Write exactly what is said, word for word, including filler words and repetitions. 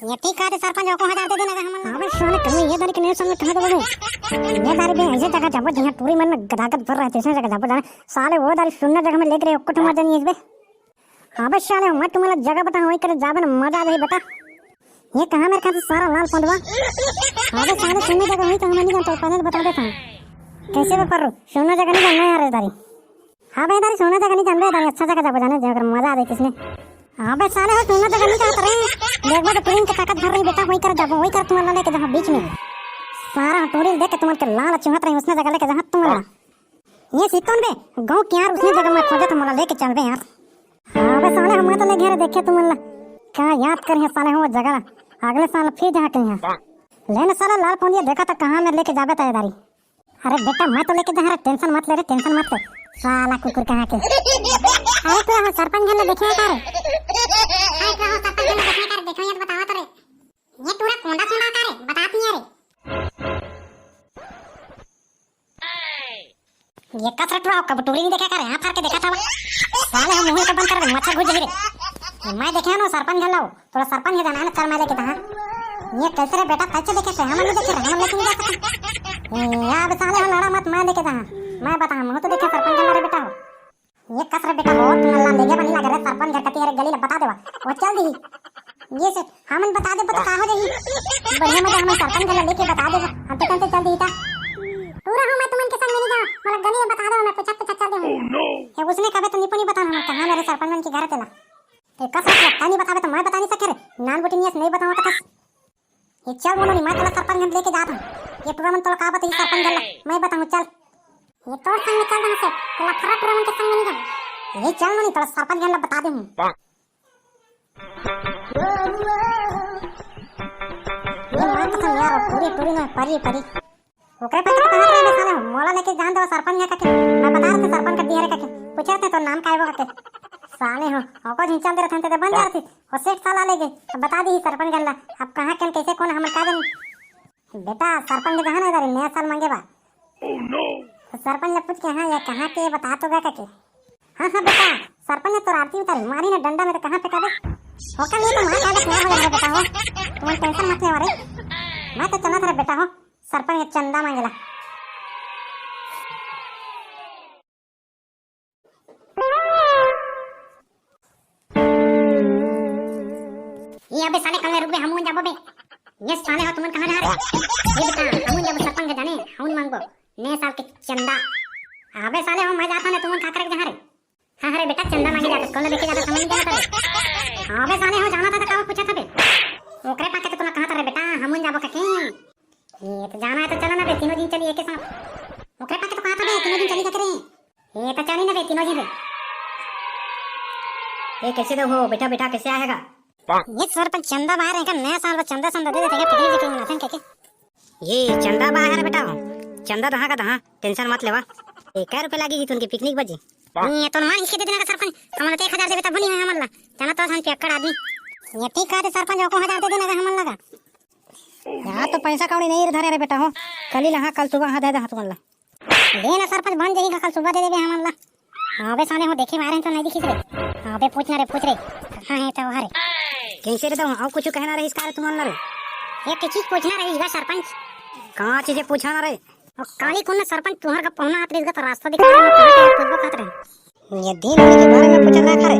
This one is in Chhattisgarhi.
ये ठीक कहत हे सरपंच, ओको हजार दे देना गा हमन ला। अबे साले, कहीं ये दारी के नहीं समझ कहाँ देबो बे? ये दारी बे ऐसे जगह जाबो जहाँ टूरी मन में गदागद भर रहथे, ऐसे जगह जाबो जाने। साले वो दारी सुन्ना जगह में लेके रे, ओको ठो मजा नहीं है बे। अबे साले, मैं तुम्हारा जगह बताहूँ, वही करे जाबे ना, मजा आ जाही बेटा। ये कहाँ मेरे ख्याल से सारा लाल पंडवा। अबे साले, सुन्ना जगह होही तो हमन नहीं जानते, पहले तो बता देता हूँ। कैसे बे पर्रू, सुन्ना जगह नहीं जानना यार ये दारी। हाँ बे दारी, सुन्ना जगह नहीं जानबे दारी, अच्छा जगह जाबो जाने, जेकर मजा आ जाए किसने। हाँ बे साले हो, सुन्ना जगह नहीं जानत रे। देखबो तो टूरी के ताकत भर रही बेटा, वही कर जाबो, वही कर तुम्हारा लेके जहाँ बीच में। सारा टूरी देख के तुम्हारे के लाल चुहत रही, उसने जगह लेके जहाँ तुम्हारा। ये सीतोन बे, गाँव के यार उसने जगह में खोजत, मोला लेके चलबे यार। हाँ बे साले, हम तो ले घेरे देखे तुमन ला। का याद करिहे साले हो वो जगह, अगले साल फिर जहाँ कहीं। ले ना साला लाल पौंदिया, देखा तो कहाँ में लेके जाबे तय दारी। अरे बेटा, मैं तो लेके जा रहा, टेंशन मत ले रे, टेंशन मत ले। साला कुकुर कहाँ के। अरे तू हम सरपंच घर ला देखे का रे? अरे तू हम सरपंच घर ला देखे का रे? देखो ये तो बतावा तो रे। ये पूरा कोंडा सोंडा का रे? बतात नहीं है रे। ये कसरत रहा, कब टूरी नहीं देखा का रे? हाँ, फार के देखा था वो। साले हम मुंह को बंद कर दे, मच्छर घुस जाही रे। मैं देखे ना सरपंच घर लाओ। तोला सरपंच हे जाना हे ना, चल मैं लेके जाहूँ। ये कैसे रे बेटा, कैसे देखे थे? हम नहीं देखे रहे, हम लेके नहीं जा सकते। ए, यार साले हो, लड़ा मत, मैं लेके जाहूँ। मैं बताहूँ, मैं तो देखे सरपंच घर रे बेटा हो। ये कस रे बेटा हो, तुमन ला लेगे बनी लगे रे, सरपंच घर कती हरे गली ला बता देवा। वो चल दी। ये से, हमन बता देबो तो का हो जाही? बढ़िया मजा हमन सरपंच घर ला लेके बता देबो। हम तो कल से चल दी था। पूरा हो मैं तुमन के संग में नहीं जाऊँ, मतलब गली में बता दो, मैं पूछा पूछा चल दे हूँ। ये उसने कबे तो निपुणी बता ना, कहाँ मेरे सरपंच मन के घर तेला। ए, कस रख, तैं नइ बताबे त मैं बता नइ सके रे। नान बुटी नियस नइ बतावं कथस। ए, चल मोनू नी, मैं तोला सरपंच घर लेके जात हूँ। ए टूरा मन तोला का बताही सरपंच घर ला, मैं बताहूँ, चल। ए तोर संग में चल रहा से, तोला फर्रा टूरा मन के संग में नइ जाऊँ। ए चल मोनू, तोला सरपंच घर ला बता दे हूँ। ए मार कसम यार, टूरी टूरी नोहे, परी परी। ओकरे पास तो कहत रहे साले, मोला लेके जान दे सरपंच घर कके। मैं बता रहे थे सरपंच कर दिया रे कके। पूछे थे तो नाम का है वो कके। साले हो, ओको झिंचल दे रहे थे, बन जा रहे थे। वो सेठ साला ले गए। अब बता दी सरपंच घर ला। अब कहाँ कन कैसे कौन हमन का जानी। बेटा, सरपंच के जहाँ ना इधर नया साल मांगे बा। तो सरपंच ने पूछ के, हाँ, ये कहाँ के बता तो गया कके। हाँ, हाँ बेटा, सरपंच ने तोर आरती उतारी, मारी ना डंडा में तो कहाँ पे काबे। ओकर लिए तो मार काबे क्या हो जा रहा बेटा हो। तुम टेंशन मत ले रे। मैं तो चलत रहे बेटा हो। सरपंच चंदा मांगेला। ये अबे साले कल रुक बे, हमन जाबो बे। ये साले हो तुमन कहाँ जा रहे? ये बेटा, हमन जाबो सरपंच के जाने, हमन मांगबो नए साल के चंदा। अबे साले हो मैं जाता ना, तुमन का करे के जहाँ रे? हाँ, अरे बेटा, चंदा मांगे जाता, कौन लेके जाता, समझ नहीं आता रे। हाँ बे साले हो, जाना था तो का पूछा था बे? ओकरे पाके तो तुमने कहा था रे बेटा, हमन जाबो कके। ये तो जाना है तो चलो ना बे, तीनों दिन चलिए एक साथ। ओकरे पाके तो कहा था बे, तीनों दिन चली कके रे। ये तो चली ना बे, तीनों दिन बे। ये कैसे दो हो, बैठा बैठा कैसे आएगा? ये सरपंच चंदा बाहर है का? नया साल बा, चंदा संदा दे देते हैं, पिकनिक विकनिक मनाते हैं क्या? ये चंदा बा है रे बेटा, चंदा दहा का दहा, टेंशन मत लेवा। ये कै रुपया लागी जी तुमके पिकनिक बजी? ये तो मार इसके दे देना का सरपंच, हमन तो एक हजार देबे तब नहीं है हमन ला। जाना तो हम पियक्कड़ आदमी। ये ठीक कहते सरपंच, ओको हजार दे देना का हमन लगा। यहाँ तो पैसा कौड़ी नहीं धरे रे बेटा हो, कल ही लहा, कल सुबह हाँ दे दहा तुमन ला। ले ना सरपंच, बन जाही का, कल सुबह दे देबे हमन ला। हाँ बे साले हो, देखे मारे तो नहीं दिखिस रे। हाँ बे, पूछना रे, पूछ रे, कहाँ है तो हरे? कैसे रे दऊ, अउ कुछ कहना रहिस का रे तुमन ला रे? एक चीज पूछना रहिस बा सरपंच। कहाँ चीजें पूछना रे? और काली कौन सरपंच तुहर का पहुना आत रहिस का तो रास्ता दिखा रहे, कहाँ पे पूछबो कहत रहे। ये दिन के बारे में पूछत रहा रे।